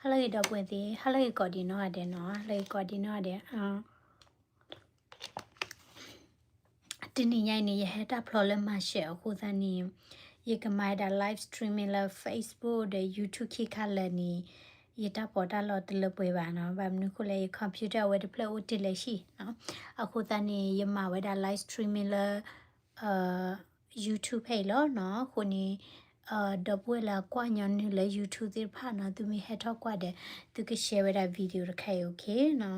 ဟါလၢအဂ့ၤ ဒီပုၢ်ဝဲၢ်သ့ၣ်, ဟါလၢအဂ့ၤကိးဒံးနီၢ်ဂၤဒဲးနီၤ, ဟါလၢအဂ့ၤကိးဒံးနီၢ်ဂၤဒဲး. တနံၤညါအံၤန့ၣ် ယဟဲတၢ်ဖျီလၢ Marshall အဃိသတးန့ၣ် ယကမၤဝဲဒၣ် live streaming လၢ Facebook ဒီး YouTube ခံခါလၢာ်န့ၣ် ယတၢ်ပီးတၢ်လီတလၢပှဲၤဘၣ်နီၤ. ဘၣ်မနုၤအဃိလဲၣ် ယ computer အဝဲတဖျၢၣ်အိၣ်တ့ၢ်လၢဟံၣ်နီၤ. အဃိသတးန့ၣ် ယမၤဝဲဒၣ် live streaming လၢ YouTube ဖဲအံၤလီၤနီၤ. အဃိန့ၣ် ဒီပုၢ်ဝဲၢ်လၢအကွၢ်ညီနုၢ်လၢ YouTube သ့ၣ်တဖၣ်နီၤ, သုမ့ၢ်ဟဲထီၣ်ကွၢ်ဒီး သုက share ဝဲဒၣ် video တခါအံၤ okay နီ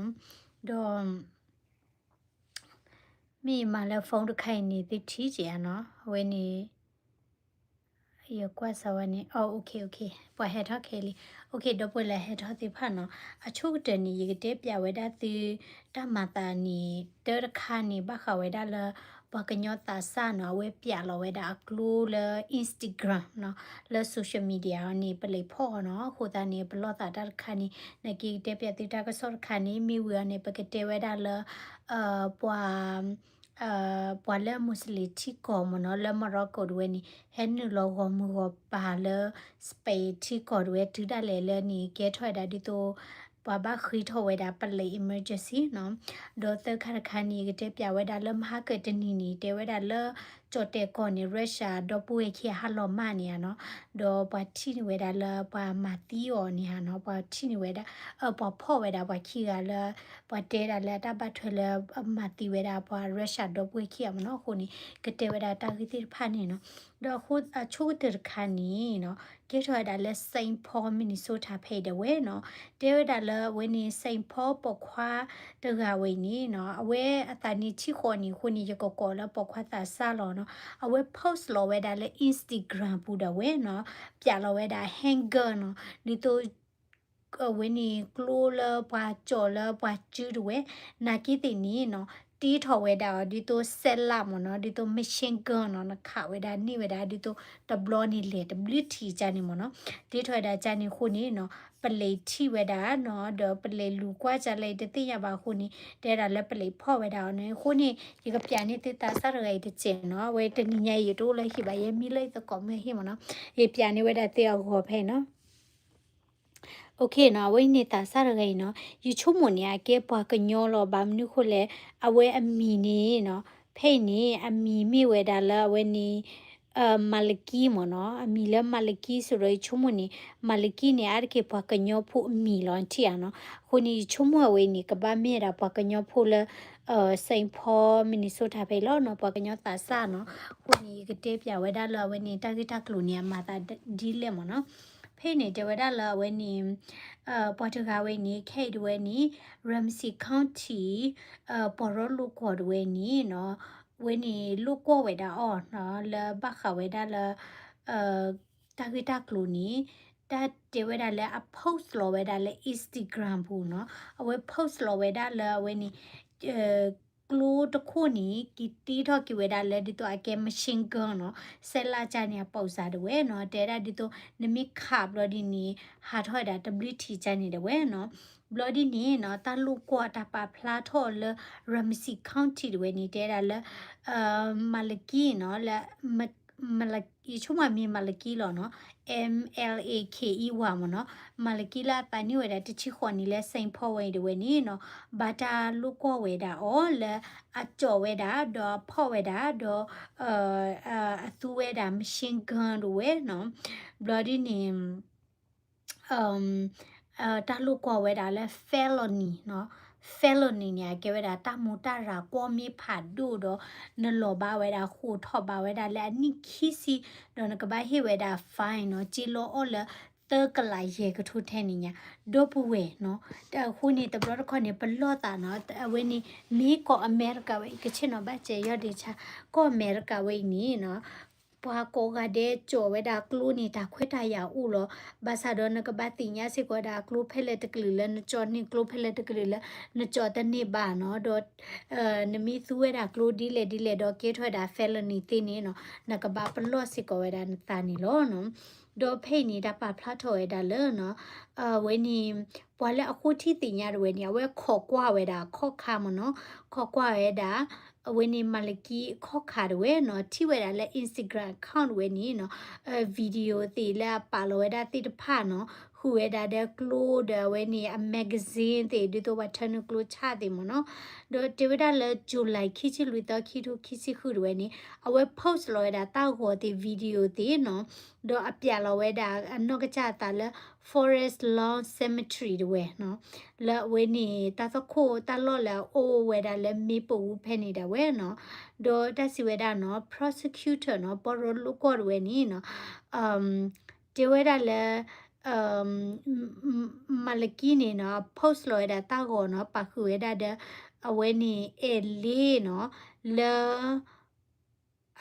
ၤ. ဒီး မ့ၢ်ယမၤလၢ phone တခါအံၤန့ၣ် သုထံၣ်က့ၤဧါနီၤ, အဝဲန့ၣ် ယကွၢ်စၢၤဝဲန့ၣ် အ okay okay ပှၤဟဲထီၣ်ခဲလံ, okay ဒီပုၢ်ဝဲၢ်လၢဟဲထီၣ်သ့ၣ်တဖၣ်နီၤ. အဆိကတၢၢ်န့ၣ် ယကတဲပျးဝဲဒၣ်သု တၢ်မၤသးန့ၣ် တၢ်တခါန့ၣ် ဘၣ်ဃးဝဲဒၣ်လၢ ပှၤကညီသးစၢ်နီၤ, အဝဲပျးလီၤဝဲဒၣ်အကျိလၢ Instagram နီၤ, လၢ social media အီၤန့ၣ် ပလံာ်ဖီၣ်အီၤနီၤ. အဃိသတးန့ၣ် ပလီၢ်သးတၢ်တခါန့ၣ် နာ်က့ကတဲပျးသုတၢ်ကစီၣ်တခါန့ၣ် မ့ၢ်ဝံၤအီၤန့ၣ် ပကတဲဝဲဒၣ်လၢ ပှၤ ပှၤလၢ Muslim ထံကီၢ်မ့ၢ်နီၤ, လၢ Morocco တဝဲန့ၣ် ဟဲနုာ်လီၤဂီၤမုၢ်ဂီၤပၤလၢ Spain ထံကီၢ်တဝဲ တုၤဒၣ်လဲာ်လၢန့ၣ် ကဲထီၣ်ဝဲဒၣ်ဒ်သိး ပှၤဘၣ်ဃ့ထီၣ်ဝဲဒၣ်ပလံာ် emergency နီၤ. ဒီးသၢခါတခါန့ၣ် ယကတဲပျးဝဲဒၣ်လၢမဟါကတနံၤန့ၣ် တဲဝဲဒၣ်လၢ ကၠီၣ်တဲၣ်ကီၢ်န့ၣ် Russia ဒီပုၢ်ဝဲၢ်ခံဂၤဟးလီၤမၢ်န့ၣ်ဧါနီၤ. ဒီးပှၤထံၣ်န့ၢ်ဝဲဒၣ်လၢ ပှၤမၤသံအီၤန့ၣ်ဧါနီၤ, ပှၤထံၣ်န့ၢ်ဝဲဒၣ် ပှၤဖီၣ်ဝဲဒၣ်ပှၤခံဂၤလၢ ပှၤတဲဒၣ်လၢအတၢ်ဘၣ်ထွဲလၢ မၤသံဝဲဒၣ်ပှၤ Russia ဒီပုၢ်ဝဲၢ်ခံဂၤမ့ၢ်နီၤ. အဃိန့ၣ် ကတဲဝဲဒၣ်တၢ်ဂ့ၢ်သ့ၣ်တဖၣ်န့ၣ်နီၤ. ဒီးအဆိကတၢၢ်တခါန့ၣ်နီၤ ကဲထီၣ်ဝဲဒၣ်လၢ Saint Paul Minnesota ဖဲအံၤဒၣ်ဝဲနီၤ. တဲဝဲဒၣ်လၢအဝဲန့ၣ် Saint Paul ပိာ်ခွါတဂၤဝဲအံၤန့ၣ်နီၤ အဝဲအသးနံၣ်ထံၣ်ဃီန့ၣ် အဃိန့ၣ် ယကကိးလၢပိာ်ခွါသးစၢ်လီၤနီၤ. အဝဲ post လီၤဝဲဒၣ်လၢ Instagram ပူၤဒၣ်ဝဲနီၤ, ပျးလီၤဝဲဒၣ် handgun နီၤ, ဒ်သိး အဝဲန့ၣ်ကျိလၢပှၤကၠီၣ်လၢပှၤစုတဝဲ, နာ်က့သ့ၣ်န့ၣ်နီၤ တ့ထီၣ်ဝဲဒၣ်အီၤဒ်သိး စဲးလးမ့ၢ်နီၤ, ဒ်သိး machine gun နီၤ, နခးဝဲဒၣ်န့ၢ်ဝဲဒၣ်ဒ်သိး တဘျီန့ၣ်လဲၤတဘျုးထံးကန့ၣ်မ့ၢ်နီၤ. တ့ထီၣ်ဝဲဒၣ်ကန့ၣ်အဃိန့ၣ်နီၤ ပလံာ်ထံၣ်ဝဲဒၣ်နီၤ, ဒီးပလံာ်လူၤကွၢ်ကလဲၣ်တသ့ၣ်ညါဘၣ်အဃိန့ၣ် တဲဒၣ်လၢပလံာ်ဖီၣ်ဝဲဒၣ်အီၤန့ၣ်အဃိန့ၣ် ယကပျးန့ၢ်သုသးစၢ်တဂၤအံၤတစဲးနီၤ. အဝဲတနံၤညါအံၤယတအိၣ်လၢဟံၣ်ဘၣ်, ယဲမံလၢယသကိးမုၢ်ဟံၣ်မ့ၢ်နီၤ, ယပျးန့ၢ်ဝဲဒၣ်သုအဂီၤဖဲအံၤနီၤ. Okay နီၤ, အဝဲအံၤန့ၣ်သးစၢ်တဂၤအံၤနီၤ, ယဆိကမိၣ်န့ၣ် အကဲပှၤကညီလီၤ. ဘၣ်မနုၤအဃိလဲၣ်, အဝဲအမံၤန့ၣ်နီၤ, ဖဲအံၤန့ၣ် အမံၤမ့ၢ်ဝဲဒၣ်လၢအဝဲန့ၣ် မၤလကံမ့ၢ်နီၤ, အမံၤလၢမၤလကံ ဆိုတော့ ယဆိကမိၣ်န့ၣ် မၤလကံန့ၣ် အါတက့ၢ်ပှၤကညီဖိအမံၤလီၤ ထံၣ်ဧါနီၤ. အဃိန့ၣ် ယဆိကမိၣ်အဝဲအံၤန့ၣ် ကဘၣ်မ့ၢ်ဝဲဒၣ်ပှၤကညီဖိလၢ Saint Paul Minnesota ဖဲအံၤလီၤနီၤ, ပှၤကညီသးစၢ်နီၤ. အဃိန့ၣ် ယကတဲပျးဝဲဒၣ်လၢအဝဲန့ၣ် တၢ်ဂ့ၢ်တၢ်ကျိၤန့ၣ် အမၤသးဒ်လဲၣ်မ့ၢ်နီၤ. ဖဲအံၤန့ၣ် တဲဝဲဒၣ်လၢအဝဲန့ၣ် ပှၤတဂၤဝဲအံၤန့ၣ် ခဲအံၤတဝဲန့ၣ် Ramsey County ပှၤရီလိာ်ကွီၢ်တဝဲန့ၣ်နီၤ, အဝဲန့ၣ်လိာ်ကွီၢ်ဝဲဒၣ်အီၤနီၤ, လၢဘၣ်ဃးဝဲဒၣ်လၢ တၢ်ဂ့ၢ်တၢ်ကျိၤန့ၣ် တၢ်တဲဝဲဒၣ်လၢအ post လီၤဝဲဒၣ်လၢ Instagram ပူၤနီၤ. အဝဲ post လီၤဝဲဒၣ်လၢအဝဲန့ၣ် ကျိတခိၣ်န့ၣ် က့ၤတ့ထီၣ်က့ၤဝဲဒၣ်လၢဒ်သိးအကဲ machine gun နီၤ, စဲးလးကန့ၣ် အပိာ်စၢ်တဝဲနီၤ, တဲဒၣ်ဒ်သိး နမ့ၢ်ခးဘျီဒ်န့ၣ် ဟးထီၣ်ဝဲဒၣ်တဘျုးထံးကန့ၣ်တဝဲနီၤ. ဘျီဒ်န့ၣ်နီၤ တၢ်လိာ်ကွီၢ်တၢ်ပာ်ဖျါထီၣ်လၢ Ramsey County တဝဲန့ၣ် တဲဒၣ်လၢ မၤလကံနီၤ, လၢ ယဆိကမိၣ်မ့ၢ်မၤလကံလီၤနီၤ, M L A K E Y မ့ၢ်နီၤ, မၤလကံလၢအသးနံၣ်ဝဲဒၣ်တဆံဃိးနံၣ်လၢ Saint Paul ဝဲအံၤတဝဲန့ၣ်နီၤ, ဘၣ်တၢ်လိာ်ကွီၢ်ဝဲဒၣ်အီၤလၢ အကၠီၣ်ဝဲဒၣ် ဒီးအဖီၣ်ဝဲဒၣ် ဒီး အသူဝဲဒၣ် machine gun တဝဲနီၤ. ဘျီဒ်န့ၣ် တၢ်လိာ်ကွီၢ်ဝဲဒၣ်လၢ felony နီၤ, felony န့ၣ် အကဲဝဲဒၣ်တၢ်မူးတၢ်ရၤကွီၢ်မ့ၢ်ဖးဒိၣ်ဒီး နလီၤဘၣ်ဝဲဒၣ် ဃိးထီၣ်ဘးဝဲဒၣ်လၢအနံၣ်ခံဆံ ဒီးနကဘၣ်ဟ့ၣ်ဝဲဒၣ် fine နီၤ, စ့လီအီၣ်လၢ သၢကလးယဲၢ်ကထိထဲန့ၣ်ညါ, ဒီပုၢ်ဝဲၢ်နီၤ. အဃိန့ၣ် တဘျီတခီၣ်န့ၣ် ပလီၢ်သးနီၤ, အဝဲန့ၣ် မ့ၢ်ကီၢ်အမဲရကၤဝဲအံၤ ကဆ့ၣ်နီၤဘၣ်စဲးယီၢ်ဒ့ဆါ, ကီၢ်အမဲရကၤဝဲအံၤန့ၣ်နီၤ ပှၤကိးဂၤဒဲးကၠီၣ်ဝဲဒၣ်ကျိန့ၣ် တၢ်ခွဲးတၢ်ယာ်အိၣ်လီၤ. ဘၣ်ဆၣ်ဒီးနကဘၣ်သ့ၣ်ညါစ့ၢ်ကီးဝဲဒၣ်ကျိဖဲလဲၣ်တကလုာ်လၢနကၠီၣ်န့ၢ် ကျိဖဲလဲၣ်တကလုာ်လၢနကၠီၣ်တန့ၢ်ဘၣ်နီၤ, ဒီး နမ့ၢ်သူဝဲဒၣ်ကျိဒ်လဲၣ်ဒ်လဲၣ်ဒီးကဲထီၣ်ဝဲဒၣ် felony သ့န့ၣ်နီၤ, နကဘၣ်ပလီၢ်စ့ၢ်ကီးဝဲဒၣ်နသးန့ၣ်လီၤနီၤ. ဒီးဖဲအံၤန့ၣ် တၢ်ပာ်ဖျါထီၣ်ဝဲဒၣ်လၢနီၤ, အဝဲန့ၣ် ပှၤလၢအဃိထံသ့ၣ်ညါတဝဲန့ၣ် အဝဲခိးကွၢ်ဝဲဒၣ်အခီၣ်ခါမ့ၢ်နီၤ, ခိးကွၢ်ဝဲဒၣ် အဝဲန့ၣ် မၤလကံအခီၣ်ခါတဝဲနီၤ, ထံၣ်ဝဲဒၣ်လၢ Instagram account တဝဲန့ၣ်နီၤ, video သ့ၣ်လၢအပာ်လီၤဝဲဒၣ်သ့ၣ်တဖၣ်နီၤ, ဃုာ်ဝဲဒၣ်ဒီးကျိဒီးအဝဲန့ၣ် အ magazine သ့ၣ် ဒ်သိးပှၤထၢနုာ်ကျိဆၣ်သ့ၣ်မ့ၢ်နီၤ, ဒီးတဲဝဲဒၣ်လၢ July ခံဆံလွံၢ်သီ ခံထိခံဆံဃုတဝဲန့ၣ် အဝဲ post လီၤဝဲဒၣ်တၢ်ဂီၤသ့ၣ် video သ့ၣ်နီၤ, ဒီးအပျးလီၤဝဲဒၣ်အနီၢ်ကစၢ်အသးလၢ Forest Lawn Cemetery တဝဲနီၤ, လၢအဝဲန့ၣ် တၢ်သီခိၣ်တၢ်လီၢ်လၢအအိၣ်ဝဲဒၣ်လၢ Maplewood ဖဲန့ၣ်ဒၣ်ဝဲနီၤ, ဒီးတၢ်စံးဝဲဒၣ်နီၤ prosecutor နီၤ ပှၤရီလိၣ်ကီၢ်တဝဲန့ၣ်နီၤ တဲဝဲဒၣ်လၢ မၤလကံန့ၣ်နီၤ post လီၤဝဲဒၣ်တၢ်ဂီၤနီၤ ပာ်ဃုာ်ဝဲဒၣ်ဒီး အဝဲန့ၣ် အဲၣ်လ့နီၤ လၢ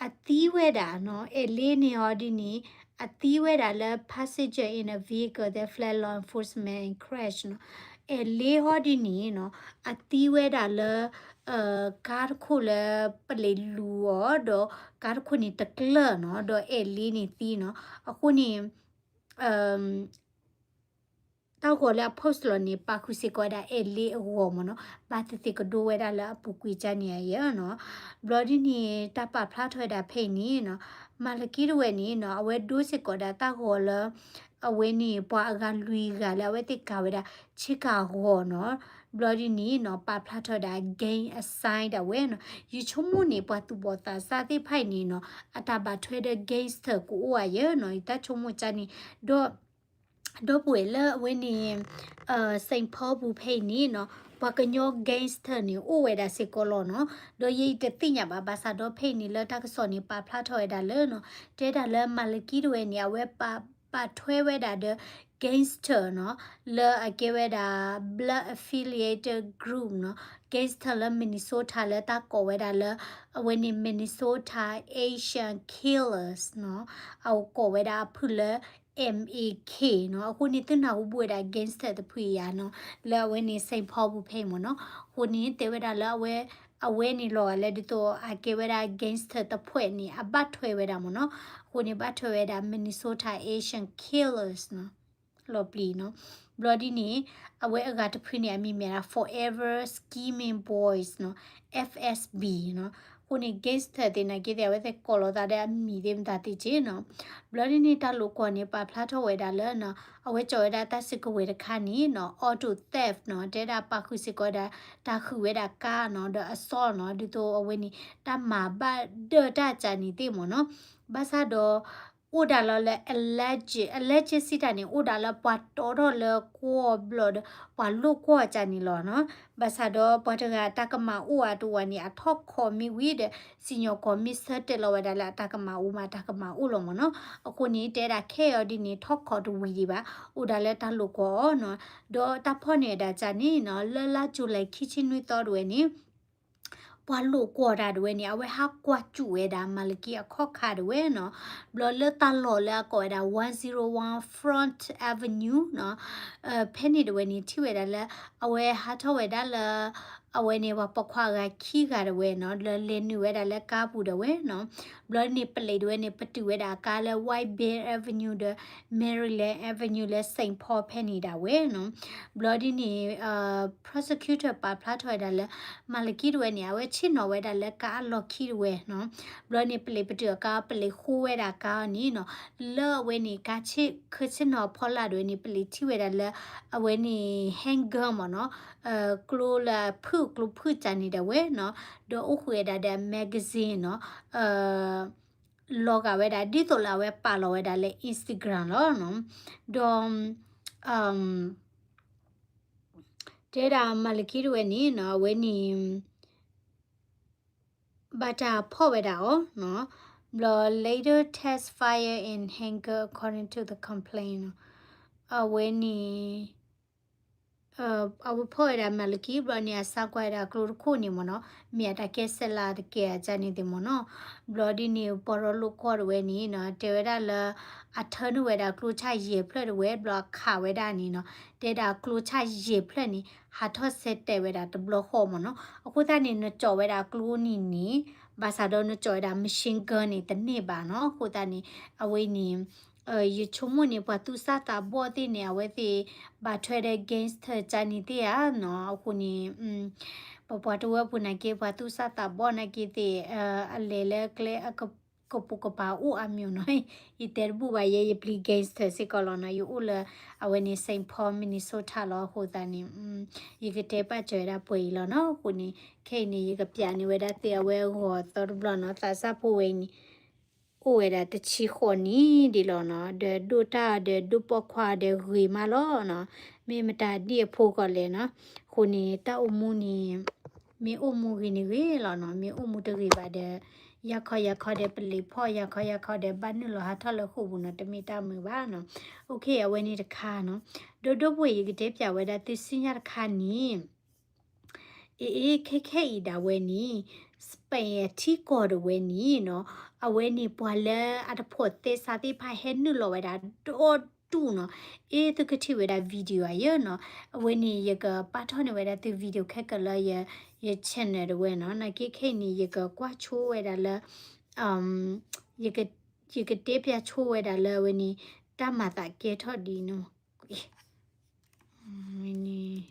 အသံဝဲဒၣ်နီၤ အဲၣ်လ့န့ၣ်ဟီဒ်န့ၣ် အသံဝဲဒၣ်လၢ passenger in a vehicle that fled law enforcement and crash နီၤ, အဲၣ်လ့ဟီဒ်န့ၣ်နီၤ အသံဝဲဒၣ်လၢ ကါတခိၣ်လၢပလံၤလူၤအီၤ ဒီးကါတခိၣ်န့ၣ်တကျၢၢ်နီၤ ဒီးအဲၣ်လ့န့ၣ်သံနီၤ, အဃိန့ၣ် တၢ်ဂီၤလၢအ post လီၤန့ၣ် ပာ်ဃုာ်စ့ၢ်ကီးဝဲဒၣ်အဲၣ်လ့အဂီၤမ့ၢ်နီၤ, ဘၣ်သ့ၣ်သ့ၣ်ကဒိဝဲဒၣ်လၢအပူၤကွံာ်ကၢ်န့ၣ်အယဲၢ်နီၤ, ဘျီဒ်န့ၣ် တၢ်ပာ်ဖျါထီၣ်ဝဲဒၣ်ဖဲအံၤန့ၣ်နီၤ, မၤလကံတဝဲန့ၣ်နီၤ အဝဲဒိစ့ၢ်ကီးဒၣ်တၢ်ဂီၤလၢ အဝဲန့ၣ် ပှၤအဂၤလွံၢ်ဂၤလၢအဝဲသ့ၣ်ကၤဝဲဒၣ် ဆ့ကၤဂီၤနီၤ, ဘျီဒ်န့ၣ်နီၤ ပာ်ဖျါထီၣ်ဝဲဒၣ် gang assign ဒၣ်ဝဲနီၤ, ယဆိကမိၣ်န့ၣ် ပှၤသူၣ်ဘီၣ်သးစၢ်သ့ၣ်တဖၣ်အံၤန့ၣ်နီၤ အတၢ်ဘၣ်ထွဲဒီး gangster ကအိၣ်အယဲၢ်နီၤ, ယတၢ်ဆိကမိၣ်ကၢ်န့ၣ်, ဒီး ဒီပုၢ်ဝဲၢ်လၢအဝဲန့ၣ် Saint Paul ပူၤဖဲအံၤန့ၣ်နီၤ, ပှၤကညီ gangster န့ၣ် အိၣ်ဝဲဒၣ်စ့ၢ်ကီးလီၤနီၤ, ဒီးယဲအံၤတသ့ၣ်ညါဘၣ် ဘၣ်ဆၣ်ဒီးဖဲအံၤန့ၣ် လၢတၢ်ကစီၣ်န့ၣ် ပာ်ဖျါထီၣ်ဝဲဒၣ်လၢနီၤ, တဲဒၣ်လၢမၤလကံတဝဲန့ၣ် အဝဲပာ်ထွဲဝဲဒၣ်ဒီး gangster နီၤ, လၢအကဲဝဲဒၣ် blood affiliated group နီၤ, gangster လၢ Minnesota လၢတၢ်ကိးဝဲဒၣ်လၢ အဝဲန့ၣ် Minnesota Asian Killers နီၤ, အဝဲကိးဝဲဒၣ်အဖုၣ်လၢ M A K နီၤ, အဃိန့ၣ်သုနၢ်ဟူဘူးဝဲဒၣ် gangster တဖုအံၤဧါနီၤ, လၢအဝဲန့ၣ် Saint Paul ပူၤဖဲအံၤမ့ၢ်နီၤ, အဃိန့ၣ်တဲဝဲဒၣ်လၢအဝဲ အဝဲန့ၣ်လီၤဂာ်လၢဒ်သိးအကဲဝဲဒၣ် gangster တဖုန့ၣ် အဘၣ်ထွဲဝဲဒၣ်မ့ၢ်နီၤ, အဃိန့ၣ်ဘၣ်ထွဲဝဲဒၣ် Minnesota Asian Killers နီၤ လီၤပျံၤနီၤ, ဘျီဒ်န့ၣ် အဝဲအဂၤတဖုန့ၣ် အမံၤမ့ၢ်ဒၣ် Forever Scheming Boys နီၤ, F S B နီၤ, အဃိန့ၣ် gangster သ့ၣ်နာ်က့သ့ၣ် အဝဲသ့ၣ်ကိးလီၤသးဒီးအမံၤသ့ၣ်မတၤသ့ၣ်က့နီၤ, ဘျီဒ်န့ၣ် တၢ်လိာ်ကွီၢ်န့ၣ် ပာ်ဖျါထီၣ်ဝဲဒၣ်လၢနီၤ, အဝဲကၠီၣ်ဝဲဒၣ်တၢ်စုကဝဲၤတခါန့ၣ်နီၤ, auto theft နီၤ, တဲဒၣ်ပာ်ဃုာ်စ့ၢ်ကီးဒၣ် တၢ်ဃုာ်ဝဲဒၣ်ကါနီၤ, ဒီး assault နီၤ, ဒ်သိးအဝဲန့ၣ် တၢ်မၤဘၣ်ဒၢတၢ်ကၢ်န့ၣ်သ့ၣ်မ့ၢ်နီၤ, ဘၣ်ဆၣ်ဒီး အိၣ်ဒၣ်လီၤလၢ alleged, alleged စံးတၢ်န့ၣ် အိၣ်ဒၣ်လၢပှၤတီထီၣ်လၢကွီၢ်ဘျီၣ်ဒီး ပှၤလိာ်ကွီၢ်ကၢ်န့ၣ်လီၤနီၤ, ဘၣ်ဆၣ်ဒီးပှၤတဂၤအတၢ်ကမၣ်အိၣ်အတဝၤန့ၣ် အထီၣ်ခီမ့ၢ်ဝံၤဒီး စံၣ်ညီၣ်ကွီၢ်မ့ၢ်ဆၢတဲာ်လီၤဝဲဒၣ်လၢအတၢ်ကမၣ်အိၣ်မး အတၢ်ကမၣ်အိၣ်လီၤမ့ၢ်နီၤ, အဃိန့ၣ် တဲဒၣ်ခဲအံၤဒ်န့ၣ် ထီၣ်ခီတဝံၤဒံးဘၣ်, အိၣ်ဒၣ်လၢတၢ်လိာ်ကွီၢ်အီၤနီၤ, ဒီးတၢ်ဖီၣ်န့ၢ်ဝဲဒၣ်ကၢ်န့ၣ်နီၤ, လၢလါ July ခံဆံနွံသီတဝဲန့ၣ် ပှၤလိာ်ကွီၢ်တၢ်တဝဲန့ၣ် အဝဲဟးကွၢ်စူၣ်ဝဲဒၣ်မၤလကံအခီၣ်ခါတဝဲနီၤ, ဘျီလၢတၢ်လီၢ်လၢအကိးဝဲဒၣ် one zero one Front Avenue နီၤ, ဖဲန့ၣ်တဝဲန့ၣ် ထံၣ်ဝဲဒၣ်လၢ အဝဲဟးထီၣ်ဝဲဒၣ်လၢ အဝဲန့ၣ် ပှၤပိာ်ခွါအဂၤခံဂၤတဝဲနီၤ, လၢလဲၤနုာ်ဝဲဒၣ်လၢကါပူၤတဝဲနီၤ, ဘျီန့ၣ် ပလံးတဝဲန့ၣ် ပတုာ်ဝဲဒၣ်အကါလၢ White Bear Avenue ဒီး Maryland Avenue လၢ Saint Paul ဖဲန့ၣ်ဒၣ်ဝဲနီၤ, ဘျီဒ်န့ၣ် prosecutor ပာ်ဖျါထီၣ်ဝဲဒၣ်လၢ မၤလကံတဝဲန့ၣ် အဝဲဆ့ၣ်နီၤဝဲဒၣ်လၢကါအလီၢ်ခံတဝဲနီၤ, ဘျီန့ၣ် ပလံးပတုာ်အကါ ပလံးဃိဝဲဒၣ်ကါအီၤန့ၣ်နီၤ, လၢအဝဲန့ၣ် ကါဆ့ၣ် ခၢဆ့ၣ်နီၤဖီလာ်တဝဲန့ၣ် ပလံးထံၣ်ဝဲဒၣ်လၢ အဝဲန့ၣ် handgun မ့ၢ်နီၤ, ကျိလၢအဖုၣ်ကျိဖုၣ်ကၢ်န့ၣ်ဒၣ်ဝဲနီၤ, ဒီးအိၣ်ဃုာ်ဝဲဒၣ်ဒီး magazine နီၤ လီၤဂာ်ဝဲဒၣ် ဒ်သိးလၢအဝဲပာ်လီၤဝဲဒၣ်လၢ Instagram လီၤနီၤ, ဒီး တဲဒၣ်မၤလကံတဝဲန့ၣ်နီၤ, အဝဲန့ၣ် ဘၣ်တၢ်ဖီၣ်ဝဲဒၣ်အီၤနီၤ, ဘျီ later test fire in handgun according to the complaint နီၤ, အဝဲန့ၣ် အဝဲဖီၣ်ဝဲဒၣ်မၤလကံ ဘျီန့ၣ် အစါကွၢ်ဝဲဒၣ်ကျိတခိၣ်န့ၣ်မ့ၢ်နီၤ, မ့ၢ်အတၢ်ကဲစဲးလးတကဲးအကၢ်န့ၣ်သ့ၣ်မ့ၢ်နီၤ, ဘျီဒ်န့ၣ် ပှၤရီလိာ်ကွီၢ်တဝဲန့ၣ်နီၤ, တဲဝဲဒၣ်လၢ အထၢနုာ်ဝဲဒၣ်ကျိဆၣ်ယဲၢ်ဖျၢၣ်တဝဲ ဘျီအခးဝဲဒၣ်န့ၣ်နီၤ, တဲဒၣ်ကျိဆၣ်ယဲၢ်ဖျၢၣ်န့ၣ် ဟးထီၣ်ဆဲးတဲာ်ဝဲဒၣ်တဘျီဃီမ့ၢ်နီၤ, အဃိသတးန့ၣ် နကၠီၣ်ဝဲဒၣ်ကျိန့ၣ်န့ၣ် ဘၣ်ဆၣ်ဒီးနကၠီၣ်ဝဲဒၣ် machine gun န့ၣ် တန့ၢ်ဘၣ်နီၤ, အဃိသတးန့ၣ် အဝဲန့ၣ် ယဆိကမိၣ်န့ၣ် ပှၤသူၣ်စၢ်သးဘီၣ်သ့ၣ်န့ၣ် အဝဲသ့ၣ်ဘၣ်ထွဲဒီး gangster ကၢ်န့ၣ်သ့ၣ်ဧါနီၤ, အဃိန့ၣ် ပပှၤတဝၢပူၤနာ်က့ ပှၤသူၣ်စၢ်သးဘီၣ်နာ်က့သ့ၣ် အလဲၤလၢကျဲအက ကပိာ်ကပၤအိၣ်အါမံၤနီၤ, ယတဲတဘူၣ်ဘၣ်ယဲ ယပျံၤ gangster စ့ၢ်ကီးလီၤနီၤ, ယအိၣ်လၢ အဝဲန့ၣ် Saint Paul Minnesota လီၤအဃိသတးန့ၣ် ယကတဲပာ်စၢၤဝဲဒၣ်ပှဲၤအံၤလီၤနီၤ, အဃိန့ၣ် ခဲအံၤန့ၣ် ယကပျးန့ၢ်ဝဲဒၣ်သုအဝဲအဂီၤသီတဘျီနီၤ, သးစၢ်ဖိဝဲအံၤန့ၣ် အိၣ်ဝဲဒၣ်တဆံဃိးနံၣ်ဒံးလီၤနီၤ, ဒီးဒိၣ်တၢ်ဒီးဒိၣ်ပိာ်ခွါဒီးဂ့ၤမးလီၤနီၤ, မ့ၢ်မတၤဒ်အဖိကီးလဲၣ်နီၤ, အဃိန့ၣ် တၢ်အိၣ်မူန့ၣ် မ့ၢ်အိၣ်မူဂ့ၤန့ၣ်ဂ့ၤလီၤနီၤ, မ့ၢ်အိၣ်မူတဂ့ၤဘၣ်ဒီး ယၤခီယၤခီဒီးပလံၤဖီၣ်, ယၤခီယၤခီဒီးဘၣ်နုာ်လီၤဟးထီၣ်လၢဃိာ်ပူၤနီၤ, တမ့ၢ်တၢ်မုာ်ဘၣ်နီၤ, အဝဲန့ၣ်တခါနီၤ, ဒီးဒိၣ်ပှဲၤ ယကတဲပျးဝဲဒၣ်သုဆူညါတခါန့ၣ် အ့ အ့ ခဲခဲအံၤဒၣ်ဝဲန့ၣ် Spain ထံကီၢ်ဒၣ်ဝဲန့ၣ်နီၤ, အဝဲန့ၣ်ပှၤလၢအတဖိးသဲစးသ့ၣ်တဖၣ်ဟဲနုာ်လီၤဝဲဒၣ်ဒီဒူၣ်နီၤ, အ့ သုကထံၣ်ဝဲဒၣ် video အယၢနီၤ, အဝဲန့ၣ် ယကပာ်ထီၣ်န့ၢ်ဝဲဒၣ်သု video ခဲကလၢယ ယ channel ဒၣ်ဝဲနီၤ, နာ်က့ခဲအံၤန့ၣ် ယကကွၢ်ဆိဝဲဒၣ်လၢ ယကတဲပျးဆိဝဲဒၣ်လၢအဝဲန့ၣ် တၢ်မၤသးကဲထီၣ်ဒ်နီၤ, ဝဲန့ၣ်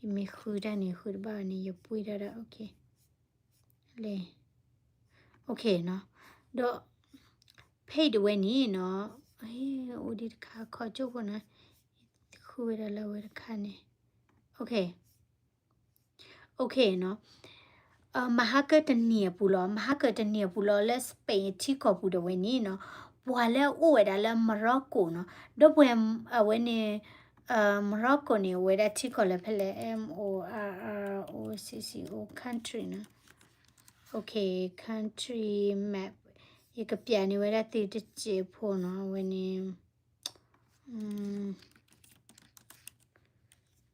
ယမ့ၢ်ဃုတၢ်န့ၣ် ဃုတဘၣ်န့ၣ် ယပှ့ၤဒၣ်ဒၣ်, လဲၤ, နီၤ, ဒီး page ဒၣ်ဝဲန့ၣ်နီၤ, အိၣ်ဒံးတခါခီကၠိၣ်ဖိနီၤ, ဃုဝဲဒၣ်လၢအဝဲတခါန့ၣ်, နီၤ, မဟါကတနံၤအပူၤလီၤ, မဟါကတနံၤအပူၤလီၤ လၢ Spain ထံကီၢ်ပူၤဒၣ်ဝဲန့ၣ်နီၤ, ပှၤလၢအအိၣ်ဝဲဒၣ်လၢ Morocco နီၤ, ဒီးပှၤအဝဲန့ၣ် Morocco န့ၣ် အိၣ်ဝဲဒၣ်ထံကီၢ်လၢဖဲလဲၣ်, M O R R O C C O country နီၤ, country map, ယကပျးန့ၢ်ဝဲဒၣ်သုတစဲးဖိနီၤ, အဝဲန့ၣ်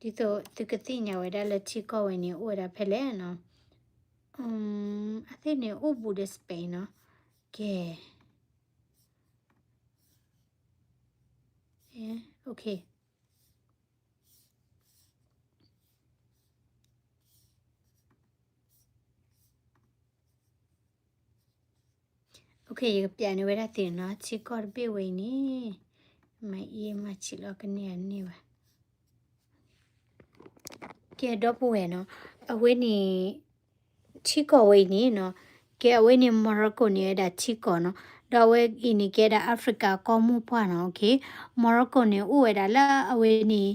ဒ်သိးသုကသ့ၣ်ညါဝဲဒၣ်လၢထံကီၢ်ဝဲန့ၣ် အိၣ်ဝဲဒၣ်ဖဲလဲၣ်နီၤ, အသ့ၣ်န့ၣ်အိၣ်ဘူးဒီး Spain နီၤ, ကဲ, ယကပျးန့ၢ်ဝဲဒၣ်သုနီၤ, ထံကီၢ်တဘ့ၣ်ဝဲအံၤန့ၣ်, မၤအံၤမၤဆံးလီၤကန့ၢ်အန့ၢ်ဘၣ်, ကဲဒီပုၢ်ဝဲၢ်နီၤ, အဝဲန့ၣ် ထံကီၢ်ဝဲအံၤန့ၣ်နီၤ, ကဲအဝဲန့ၣ် Morocco န့ၣ်ဝဲဒၣ်ထံကီၢ်နီၤ, ဒီးအဝဲအံၤန့ၣ်ကဲဒၣ် Africa ကီၢ်မိၢ်ပှၢ်နီၤ, Morocco န့ၣ်အိၣ်ဝဲဒၣ်လၢအဝဲန့ၣ်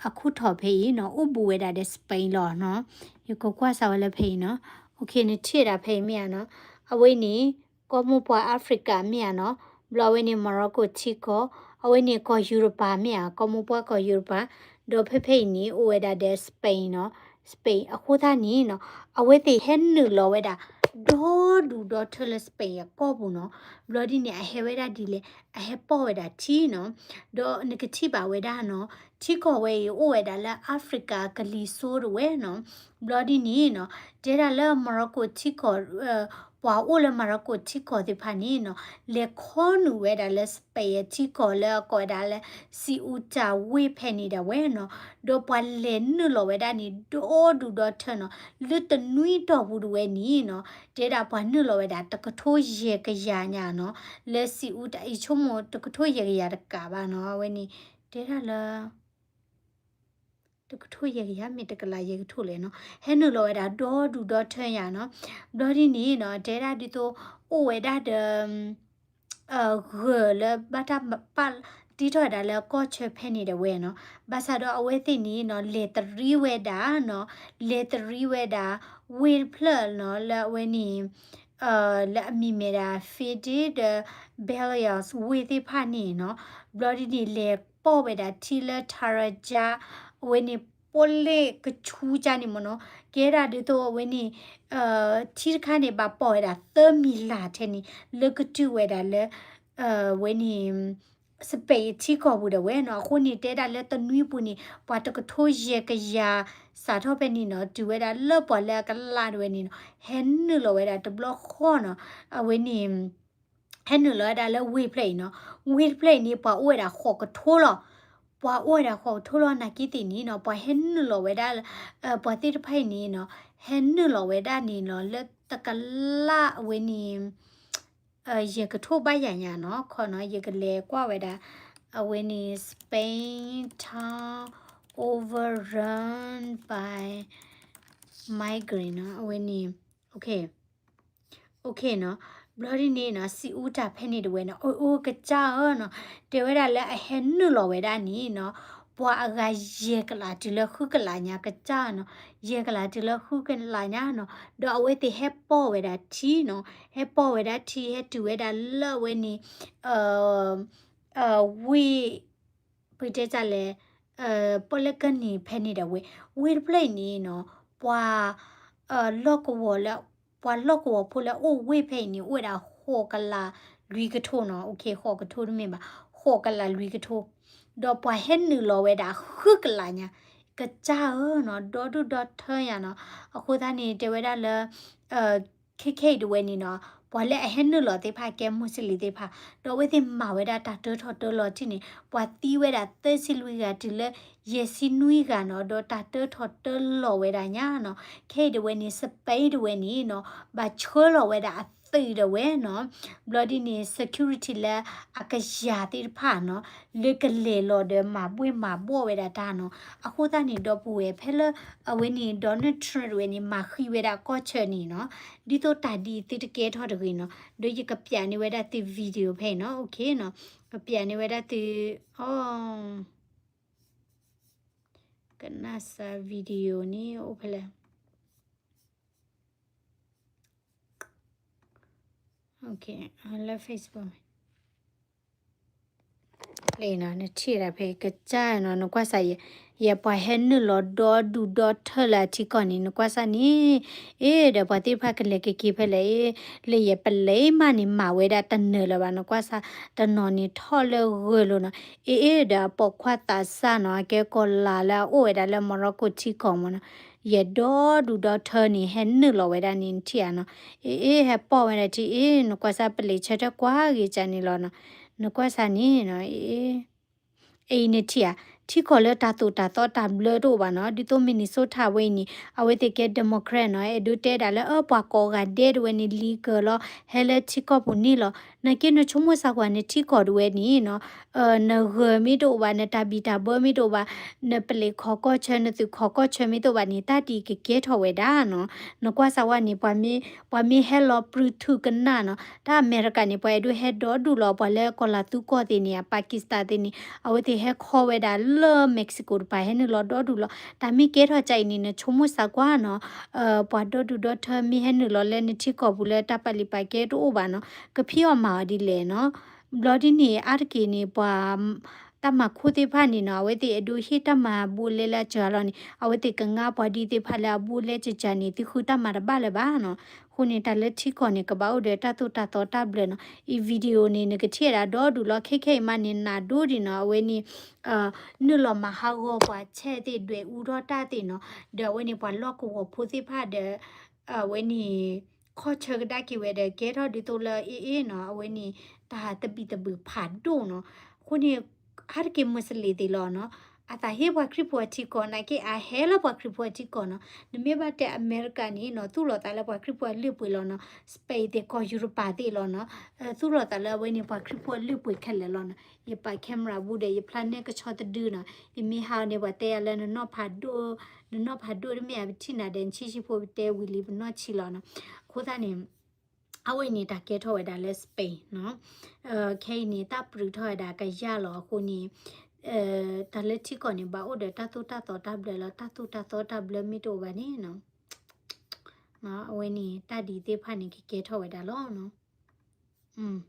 အခူၣ်ထီၣ်ဖဲအံၤနီၤ, အိၣ်ဘူးဝဲဒၣ်ဒီး Spain လီၤနီၤ, ယကကွၢ်စးဝဲလၢဖဲအံၤနီၤ, နထံၣ်ဝဲဒၣ်ဖဲအံၤမ့ၢ်ဧါနီၤ, အဝဲန့ၣ် ကီၢ်မိၢ်ပှၢ် Africa မ့ၢ်ဧါနီၤ, ဘျီအဝဲန့ၣ် Morocco ထံကီၢ်, အဝဲန့ၣ်ကီၢ်ယူရပၤမ့ၢ်ဧါ, ကီၢ်မိၢ်ပှၢ်ကီၢ်ယူရပၤ, ဒီးဖဲဖဲအံၤန့ၣ် အိၣ်ဝဲဒၣ်ဒီး Spain နီၤ, Spain အဃိသတးန့ၣ်နီၤ, အဝဲသ့ၣ်ဟဲနုာ်လီၤဝဲဒၣ် ဒီဒူၣ်ဒီထၢလၢ Spain အကီၢ်ပူၤနီၤ, ဘျီဒ်န့ၣ် အဟဲဝဲဒၣ်ဒ်လဲၣ်, အဟဲပိာ်ဝဲဒၣ်ထံနီၤ, ဒီးနကထံၣ်ဘၣ်ဝဲဒၣ်နီၤ, ထံကီၢ်ဝဲအံၤအိၣ်ဝဲဒၣ်လၢ Africa ကလံၤစိးဒၣ်ဝဲနီၤ, ဘျီဒ်န့ၣ်နီၤ, တဲဒၣ်လၢ Morocco ထံကီၢ် ပှၤအိၣ်လၢ Morocco ထံကီၢ်သ့ၣ်တဖၣ်န့ၣ်နီၤ, လဲၤခီနုာ်ဝဲဒၣ်လၢ Spain ထံကီၢ်လၢအကိးဝဲဒၣ်လၢ Ceuta ဝ့ၢ်ဖဲန့ၣ်ဒၣ်ဝဲနီၤ, ဒီးပှၤလဲၤနုာ်လီၤဝဲဒၣ်န့ၣ် ဒီဒူၣ်ဒီထၢနီၤ, လၢတနွံတီၢ်ပူၤဒၣ်ဝဲန့ၣ်နီၤ, တဲဒၣ်ပှၤနုာ်လီၤဝဲဒၣ်တကထိယဲၢ်ကယၤညါနီၤ, လၢ Ceuta အံၤဆိကမိၣ်တကထိယဲၢ်ကယၤတကးဘၣ်နီၤ, အဝဲန့ၣ် တဲဒၣ်လၢ တကထိယဲၢ်ကယၤမ့ၢ်တကလးယဲၢ်ကထိလဲၣ်နီၤ, ဟဲနုာ်လီၤဝဲဒၣ်ဒီဒူၣ်ဒီထၢညါနီၤ, ဘျီဒ်န့ၣ်နီၤ, တဲဒၣ်ဒ်သိး အိၣ်ဝဲဒၣ်ဒီး ဂၢၢ်လၢဘၣ်တၢ်ပာ်တံာ်တာ်ဝဲဒၣ်လၢကီၢ်ဆၢဖဲန့ၣ်ဒၣ်ဝဲနီၤ, ဘၣ်ဆၣ်ဒီးအဝဲသ့ၣ်န့ၣ်နီၤ လဲၤတရံးဝဲဒၣ်နီၤ, လဲၤတရံးဝဲဒၣ် ဝ့ၢ်တဖျၢၣ်နီၤ လၢအဝဲန့ၣ် လၢအမံၤမ့ၢ်ဒၣ် Fidel ဒီး Belias ဝ့ၢ်သ့ၣ်တဖၣ်န့ၣ်နီၤ, ဘျီဒ်န့ၣ် လဲၤပိာ်ဝဲဒၣ်ထံလၢ Tarajal အဝဲန့ၣ် ပိာ်လဲၣ်ကဆူကါန့ၣ်မ့ၢ်နီၤ, ကဲဒၣ်ဒ်သိးအဝဲန့ၣ် ထံတခါန့ၣ် ဘၣ်ပိာ်ဝဲဒၣ်သၢမံၤလၢ်ထဲန့ၣ် လၢကတုၤဝဲဒၣ်လၢ အဝဲန့ၣ် Spain ထံကီၢ်ပူၤဒၣ်ဝဲနီၤ, အဃိန့ၣ် တဲဒၣ်လၢတနွံပူၤန့ၣ် ပှၤတကထိယဲၢ်ကယၤ စးထီၣ်ဖဲန့ၣ်နီၤ, တုၤဝဲဒၣ်လၢပှၤလၢအကလးဒၣ်ဝဲန့ၣ်နီၤ, ဟဲနုာ်လီၤဝဲဒၣ်တဘျီဃီနီၤ, အဝဲန့ၣ် ဟဲနုာ်လီၤဝဲဒၣ်လၢဝ့ၢ်တဖျၢၣ်အံၤနီၤ, ဝ့ၢ်တဖျၢၣ်အံၤန့ၣ် ပှၤအိၣ်ဝဲဒၣ်ဃိးကထိလီၤ, ပှၤအိၣ်ဝဲဒၣ်ဃိးကထိလီၤ နာ်က့သ့ၣ်န့ၣ်နီၤ, ပှၤဟဲနုာ်လီၤဝဲဒၣ် ပှၤသ့ၣ်တဖၣ်အံၤန့ၣ်နီၤ, ဟဲနုာ်လီၤဝဲဒၣ်န့ၣ်နီၤ လၢတကလးအဝဲန့ၣ် ယဲၢ်ကထိဘၣ်ယၤညါနီၤ, ခီနီၤ ယကလဲၤကွၢ်ဝဲဒၣ် အဝဲန့ၣ် Spain town overrun by migrant နီၤ, အဝဲန့ၣ် OK နီၤ, ဘျီဒ်န့ၣ်နီၤ စံးအူတၢ်ဖဲန့ၣ်တဝဲနီၤ, အိၣ်အိၣ်ကစၢ်ဧၢနီၤ, တဲဝဲဒၣ်လၢအဟဲနုာ်လီၤဝဲဒၣ်န့ၣ်နီၤ, ပှၤအဂၤယဲၢ်ကလးတုၤလၢဃုကလးညါကစၢ်နီၤ, ယဲၢ်ကလးတုၤလၢဃုကလးညါနီၤ, ဒီးအဝဲသ့ၣ်ဟဲပိာ်ဝဲဒၣ်ထံနီၤ, ဟဲပိာ်ဝဲဒၣ်ထံ ဟဲတုၤဝဲဒၣ်လၢအဝဲန့ၣ် ဝ့ၢ် ပတဲတၢ်လဲၣ်, ပီၣ်လဲၣ်ကၢၢ်န့ၣ်ဖဲန့ၣ်ဒီးဝဲ, ဝ့ၢ်တဖျၢၣ်အံၤန့ၣ်နီၤ, ပှၤ လီၢ်ကဝီၤလၢ ပှၤလီၢ်ကဝီၤဖိလၢအိၣ်ဝ့ၢ်ဖဲအံၤန့ၣ် အိၣ်ဝဲဒၣ်ဃိးကလးလွံၢ်ကထိနီၤ, ဃိးကထိတမ့ၢ်ဘၣ်, ဃိးကလးလွံၢ်ကထိ, ဒီးပှၤဟဲနုာ်လီၤဝဲဒၣ်ဃုကလးညါ, ကစၢ်ဧၢနီၤ, ဒီဒူၣ်ဒီထၢညါနီၤ, အဃိသတးန့ၣ် တဲဝဲဒၣ်လၢ ခဲခဲအံၤတဝဲန့ၣ်နီၤ, ပှၤလၢအဟဲနုာ်လီၤသ့ၣ်တဖၣ်ကဲမူးစလ့ၣ်သ့ၣ်တဖၣ်, ဒီးအဝဲသ့ၣ်မၤဝဲဒၣ်တၢ်တၢထီၣ်တၢလီၤထံန့ၣ် ပှၤသံဝဲဒၣ်သၢဆံလွံၢ်ဂၤတုၤလၢ ယဲၢ်ဆံနွံဂၤနီၤ, ဒီးတၢ်တၢထီၣ်တၢလီၤဝဲဒၣ်ညါနီၤ, ခဲအံၤတဝဲန့ၣ် Spain တဝဲန့ၣ်နီၤ, ဘၣ်ဆှၢလီၤဝဲဒၣ်အသုးတဝဲနီၤ, ဘျီဒ်န့ၣ် security လၢအကယၤသ့ၣ်တဖၣ်နီၤ, လၢကလဲၤလီၤဒီးမၤဘှ့ၣ်မၤဘှီၣ်ဝဲဒၣ်တၢ်နီၤ, အဃိသတးန့ၣ်ဒီပုၢ်ဝဲၢ်ဖဲလၢ အဝဲန့ၣ် Donald Trump တဝဲန့ၣ် မၤဃံးဝဲဒၣ်ကီၢ်ဆၢန့ၣ်နီၤ, ဒ်သိးတၢ်ဒ်အံၤသုတကဲထီၣ်တဂ့ၤနီၤ, ဒီးယကပျးန့ၢ်ဝဲဒၣ်သု video ဖဲအံၤနီၤ, OK နီၤ, ကပျးန့ၢ်ဝဲဒၣ်သု, အ ကနၣ်စၢ် video န့ၣ် အိၣ်ဖဲလဲၣ်, လၢ Facebook လံနီၤ, နထံၣ်ဒၣ်ဖဲကစၢ်နီၤ, နကွၢ်စၢ်ယဲ, ယဲပှၤဟဲနုာ်လီၤဒီဒူၣ်ဒီထၢလၢအထံကီၢ်န့ၣ် နကွၢ်စၢ်န့ၣ်, အ့ ဒီးပှၤသ့ၣ်တဖၣ်ကလဲၤကက့ၤဖဲလဲၣ်, လၢယဲပလဲၤမးန့ၣ် မၤဝဲဒၣ်တနၢၤလၢၤဘၣ်, နကွၢ်စၢ် တနီၤန့ၣ်ထီၣ်လၢဂၢၢ်လိၤနီၤ, အ့ အ့ ဒီးအပိာ်ခွါသးစၢ်နီၤ, အကဲကီၤလၤလၢအအိၣ်ဝဲဒၣ်လၢ Morocco ထံကီၢ်မ့ၢ်နီၤ, ယဲဒီဒူၣ်ဒီထၢန့ၣ် ဟဲနုာ်လီၤဝဲဒၣ်န့ၣ် နထံၣ်ဧါနီၤ, အ့ အ့ ဟဲပိာ်ဝဲဒၣ်ထံ အ့ နကွၢ်စၢ် ပလံးဆၢထၢၣ်ကွၢ်ဂ့ၤကန့ၣ်လီၤနီၤ, နကွၢ်စၢ်န့ၣ်နီၤ, အ့ အံၤနထံၣ်ဧါ, ထံကီၢ်လၢတၢ်သိၣ်တၢ်သီတၢ်ဘျၢတအိၣ်ဘၣ်နီၤ, ဒ်သိး Minnesota ဝဲအံၤန့ၣ် အဝဲသ့ၣ်ကဲ Democrat နီၤ, အဲၣ်ဒိးတဲဒၣ်လၢ အၢ ပှၤကိးဂၤဒဲးတဝဲန့ၣ် လံကၢၤလီၤ ဟဲလၢထံကီၢ်ပူၤန့ၣ်လီၤ, နာ်က့နဆိကမိၣ်စၢ်ကွၢ် နထံကီၢ်တဝဲန့ၣ်နီၤ, နဂၢၢ်မ့ၢ်တအိၣ်ဘၣ်, နတၢ်ဘံၣ်တၢ်ဘၢမ့ၢ်တအိၣ်ဘၣ်, နပလံးခီၣ်ကီၢ်ဆၢ နသုးခီၣ်ကီၢ်ဆၢမ့ၢ်တအိၣ်ဘၣ်န့ၣ် တၢ်ဒ်အံၤကကဲထီၣ်ဝဲဒၣ်နီၤ, နကွၢ်စၢ်ဝဲန့ၣ် ပှၤမ့ၢ် ပှၤမ့ၢ်ဟဲလီၤပြူၤထူကနၣ်နီၤ, တၢ်အမဲရကၤန့ၣ် ပှၤအဲၣ်ဒိးဟဲဒီဒူၣ်လီၤ, ပှၤလၢကီၤလၤသူကီၢ်သ့ၣ်န့ၣ် Pakistan သ့ၣ်န့ၣ် အဝဲသ့ၣ်ဟဲခီဝဲဒၣ်လၢ Mexico တပၤ ဟဲနုာ်လီၤဒီဒူၣ်လီၤ, တၢ်မ့ၢ်ကဲထီၣ်ကၢ်အံၤန့ၣ် နဆိကမိၣ်စၢ်ကွၢ်နီၤ, ပှၤဒီဒူၣ်ဒီထၢမ့ၢ်ဟဲနုာ်လီၤလၢနထံကီၢ်ပူၤလၢတၢ်ပာ်လုၢ်ပာ်ကဲတအိၣ်ဘၣ်နီၤ, ကဖံးအီၣ်မၤအီၣ်ဒ်လဲၣ်နီၤ, ဘျီဒ်န့ၣ်အါတက့ၢ်န့ၣ် ပှၤ တၢ်မၤခိၣ်သ့ၣ်တဖၣ်န့ၣ်နီၤ, အဝဲသ့ၣ်အဲၣ်ဒိးဟ့ၣ်တၢ်မၤအဘူးအလဲလၢအစှၤလီၤန့ၣ် အဝဲသ့ၣ်ကငါပှၤဒ်သ့ၣ်တဖၣ်လၢအဘူးအလဲစှၤစှၤန့ၣ် သုဃုတၢ်မၤတဘၣ်လၢၤဘၣ်နီၤ. အဃိန့ၣ် တၢ်လၢထံကီၢ်န့ၣ် ကဘၣ်အိၣ်ဒီးတၢ်သိၣ်တၢ်သီတၢ်ဘျၢနီၤ. အံၤ video န့ၣ် နကထံၣ်ဝဲဒၣ်ဒီဒူၣ်လီၤ. ခဲခဲအံၤမးန့ၣ် နးဒိၣ်ဒံးနီၤ. အဝဲန့ၣ် နုာ်လီၤမၤဟးဂီၤပှၤဆဲးသ့ၣ် ဒွဲၣ်အူထီၣ်တၢ်သ့ၣ်နီၤ, ဒီးအဝဲန့ၣ် ပှၤလီၢ်ကဝီၤဖိသ့ၣ်တဖၣ်ဒီး အဝဲန့ၣ် ခီၣ်ဆၢကဒါက့ၤဝဲဒီး ကဲထီၣ်ဒ်သိးလၢအ့ၣ်အ့ၣ်နီၤ, အဝဲန့ၣ် တၢ်သဘံၣ်သဘုၣ်ဖးဒိၣ်နီၤ. အဃိန့ၣ် အါတက့ၢ်မူးစလ့ၣ်သ့ၣ်လီၤနီၤ, အသးဟ့ပှၤခရံာ်ဖိအထံကီၢ် နာ်က့အဟဲလၢပှၤခရံာ်ဖိအထံကီၢ်နီၤ. နမ့ၢ်ဘၣ်တဲအမဲရကၤန့ၣ်နီၤ သူၣ်လီၤသးလၢပှၤခရံာ်ဖိအလုၢ်အပှ့ၤလီၤနီၤ. Spain သ့ၣ် ကီၢ်ယူရပၤသ့ၣ်လီၤနီၤ, သူၣ်လီၤသးလၢအဝဲန့ၣ် ပှၤခရံာ်ဖိအလုၢ်အပှ့ၤခဲလၢာ်လီၤနီၤ. ယပာ် camera ဘူးဒီး ယဖျါနဲကဆီတဒုနီၤ. ယမ့ၢ်ဟးအီၤန့ၣ် ပှၤတဲယၤလၢနနီၢ်ဖးဒိၣ်, နနီၢ်ဖးဒိၣ်တမ့ၢ်ဧါ, ပထံၣ်နၤဒီး နဆံးဆံးဖိ ပတဲဝံၤလံ ပနီၢ်ဆံးလီၤနီၤ. အဃိသတးန့ၣ် အဝဲန့ၣ် တၢ်ကဲထီၣ်ဝဲဒၣ်လၢ Spain နီၤ. ခဲအံၤန့ၣ် တၢ်ပြူးထီၣ်ဝဲဒၣ်ကယၢ်လီၤအဃိန့ၣ် တၢ်လၢထံကီၢ်န့ၣ် ဘၣ်အိၣ်ဒီးတၢ်သိၣ်တၢ်သီတၢ်ဘျၢလီၤ. တၢ်သိၣ်တၢ်သီတၢ်ဘျၢမ့ၢ်တအိၣ်ဘၣ်န့ၣ်နီၤ, အဝဲန့ၣ် တၢ်ဒ်သ့ၣ်တဖၣ်န့ၣ် ကကဲထီၣ်ဝဲဒၣ်လီၤနီၤ.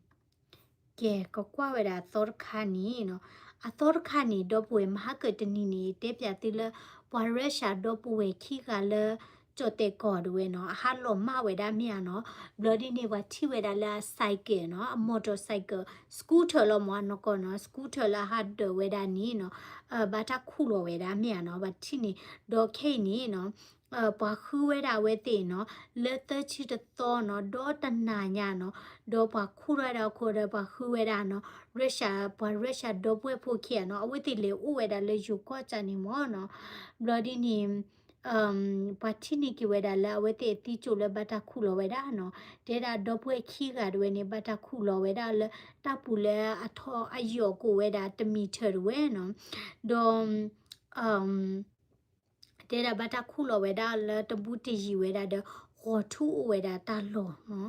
ကဲ ကကွၢ်ဝဲဒၣ်အသီတခါန့ၣ်နီၤ. အသီတခါန့ၣ် ဒီပုၢ်ဝဲၢ် မဟါကၢၢ်တနံၤန့ၣ် တဲပၠးသုလၢ ပှၤ Russia ဒီပုၢ်ဝဲၢ်ခံဂၤလၢ ကၠီၣ်တဲၣ်ကီၢ်တဝဲနီၤ အဟးလီၤမၢ်ဝဲဒၣ်မ့ၢ်ဧါနီၤ. ဘျီဒ်န့ၣ် ပှၤထံၣ်ဝဲဒၣ်လၢအ cycle နီၤ, အ motorcycle, scooter လီၤမ့ၢ်နီၤကီၢ်နီၤ, scooter လၢအဟးဒၢးဝဲဒၣ်န့ၣ်နီၤ, ဘၣ်တၢ်ခူၣ်လီၤဝဲဒၣ်မ့ၢ်ဧါနီၤ. ဘၣ်ထံၣ်န့ၣ် ဒီးခဲအံၤန့ၣ်နီၤ ပှၤဃုဝဲဒၣ်အဝဲသ့ၣ်နီၤ လၢသၢဆံတသီနီၤ ဒီးတနၤညါနီၤ, ဒီးပှၤခူၣ်ထီၣ်ဝဲဒၣ်အခိၣ်ဒီးပှၤဃုဝဲဒၣ်နီၤ Russia, ပှၤ Russia ဒီပုၢ်ဝဲၢ်ဖိခံဂၤနီၤ အဝဲသ့ၣ်လဲၤအိၣ်ဝဲဒၣ်လၢယိၤကီၢ်ကၢ်န့ၣ်မ့ၢ်နီၤ. ဘျီဒ်န့ၣ် ပှၤထံၣ်န့ၢ်က့ၤဝဲဒၣ်လၢအဝဲသ့ၣ်အသံကၠိၣ်လၢဘၣ်တၢ်ခူၣ်လီၤဝဲဒၣ်နီၤ. တဲဒၣ်ဒီပုၢ်ဝဲၢ်ခံဂၤတဝဲန့ၣ် ဘၣ်တၢ်ခူၣ်လီၤဝဲဒၣ်လၢ တၢ်ပူၤလၢအထီၣ်အယိာ်ကိးဝဲဒၣ်တမံၤထၢၣ်တဝဲနီၤ. ဒီး တဲဒၣ်ဘၣ်တၢ်ခူၣ်လီၤဝဲဒၣ်လၢတဘူးတယံၤဝဲဒၣ်ဒီး ကိးထူၣ်အိၣ်ဝဲဒၣ်တၢ်လီၢ်နီၤ.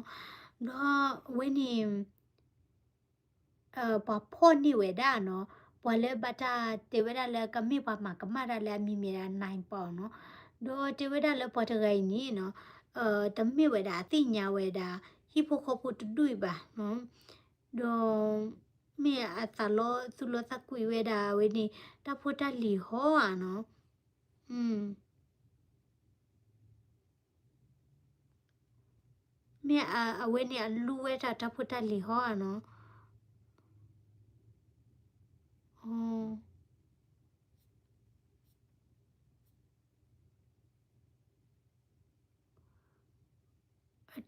ဘျီအဝဲန့ၣ် ပှၤဖီၣ်န့ၢ်ဝဲဒၣ်နီၤ, ပှၤလၢဘၣ်တၢ်တဲဝဲဒၣ်လၢကမ့ၢ်ပှၤမၤကမၣ်တၢ်လၢအမံၤမ့ၢ်ဒၣ် နၢၣ်ပီနီၤ. ဒီးတဲဝဲဒၣ်လၢပှၤတဂၤအံၤန့ၣ်နီၤ, တမ့ၢ်ဝဲဒၣ်အသ့ၣ်ညါဝဲဒၣ် ဟံၣ်ဖိဃီဖိတဒူၣ်အံၤဘၣ်နီၤ. ဒီး မ့ၢ်အသးလီသူၣ်လီသးကွံဝဲဒၣ်အဝဲန့ၣ် တၢ်ဖိတၢ်လံၤဟီဧါနီၤ. မ့ၢ်အဝဲန့ၣ်အလူဝဲဒၣ်တၢ်ဖိတၢ်လံၤဟီဧါနီၤ.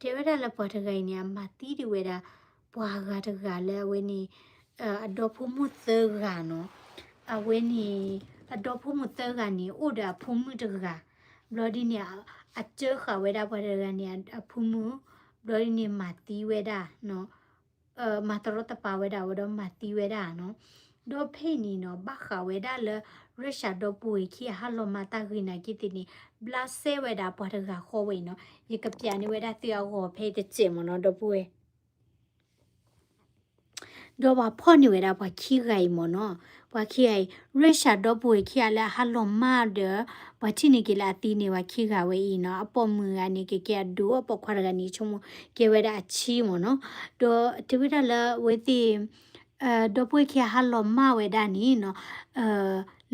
တဲဝဲဒၣ်လၢပှၤတဂၤအံၤန့ၣ် အမၤသံဒံးဝဲဒၣ် ပှၤဂၤတဂၤလၢအဝဲန့ၣ် အဒီဖိမိၢ်သၢဂၤနီၤ. အဝဲန့ၣ် အဒီဖိမိၢ်သၢဂၤန့ၣ် အိၣ်ဒီးအဖိမုၣ်တဂၤ, ဘျီဒ်န့ၣ် အစၢဃာ်ဝဲဒၣ်ပှၤတဂၤန့ၣ် အဖိမုၣ်, ဘျီဒ်န့ၣ် မၤသံဝဲဒၣ်နီၤ. မၤတရီတပါဝဲဒၣ်ဝဲဒီးမၤသံဝဲဒၣ်နီၤ. ဒီးဖဲအံၤန့ၣ်နီၤ ဘၣ်ဃးဝဲဒၣ်လၢ ရၢၡၢၣ်ဒီပုၢ်ဝဲၢ်ခံဂၤဟးလီၤမၢ်တၢ်ဂ့ၢ်နာ်က့သ့ၣ်န့ၣ် ဘျးစဲဝဲဒၣ်ပှၤတဂၤဃီဝဲအံၤနီၤ. ယကပျးန့ၢ်ဝဲဒၣ်သုအဂီၢ်ဖဲအံၤတစဲးမ့ၢ်နီၤ ဒီပုၢ်ဝဲၢ် ဒီးပှၤဖီၣ်န့ၢ်ဝဲဒၣ်ပှၤခံဂၤအံၤမ့ၢ်နီၤ. ပှၤခံဂၤအံၤ ရၢၡၢၣ်ဒီပုၢ်ဝဲၢ်ခံဂၤလၢအဟးလီၤမၢ်ဒီး ပှၤထံၣ်န့ၢ်က့ၤလၢအသံန့ၣ် ပှၤခံဂၤဝဲအံၤနီၤ. အပိာ်မုၣ်ဂၤန့ၣ် ကကဲအဒိၣ်, အပိာ်ခွါတဂၤန့ၣ် ဆိကမိၣ်ကဲဝဲဒၣ်အဆံမ့ၢ်နီၤ. ဒီးတဲဝဲဒၣ်လၢအဝဲသ့ၣ် ဒီပုၢ်ဝဲၢ်ခံဂၤဟးလီၤမၢ်ဝဲဒၣ်န့ၣ်နီၤ,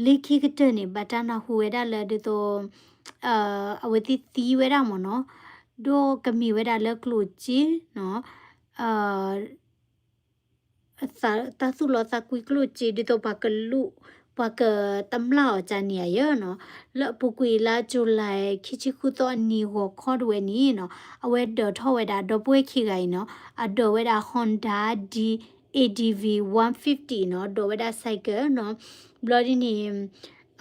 လၢခံကတၢၢ်န့ၣ် ဘၣ်တၢ်နၢ်ဟူဝဲဒၣ်လၢဒ်သိး အဝဲသ့ၣ်သံဝဲဒၣ်မ့ၢ်နီၤ, ဒီးကမ့ၢ်ဝဲဒၣ်လၢကျိၣ်စ့နီၤ, တၢ်သူၣ်လီသးကွံကျိၣ်စ့ ဒ်သိးပှၤကလူး ပှၤကတမျၢ်အီၤကန့ၣ်ဧါယဲနီၤ, လၢအပူၤကွံာ်လါ July ခံဆံဃုသီအနံၤဂီၤခီတဝဲန့ၣ်နီၤ, အဝဲဒိးထီၣ်ဝဲဒၣ်ဒီပုၢ်ဝဲၢ်ခံဂၤအံၤနီၤ, အဒိးဝဲဒၣ် Honda D A D V one fifty နီၤ, ဒိးဝဲဒၣ် cycle နီၤ, ဘျီဒ်န့ၣ်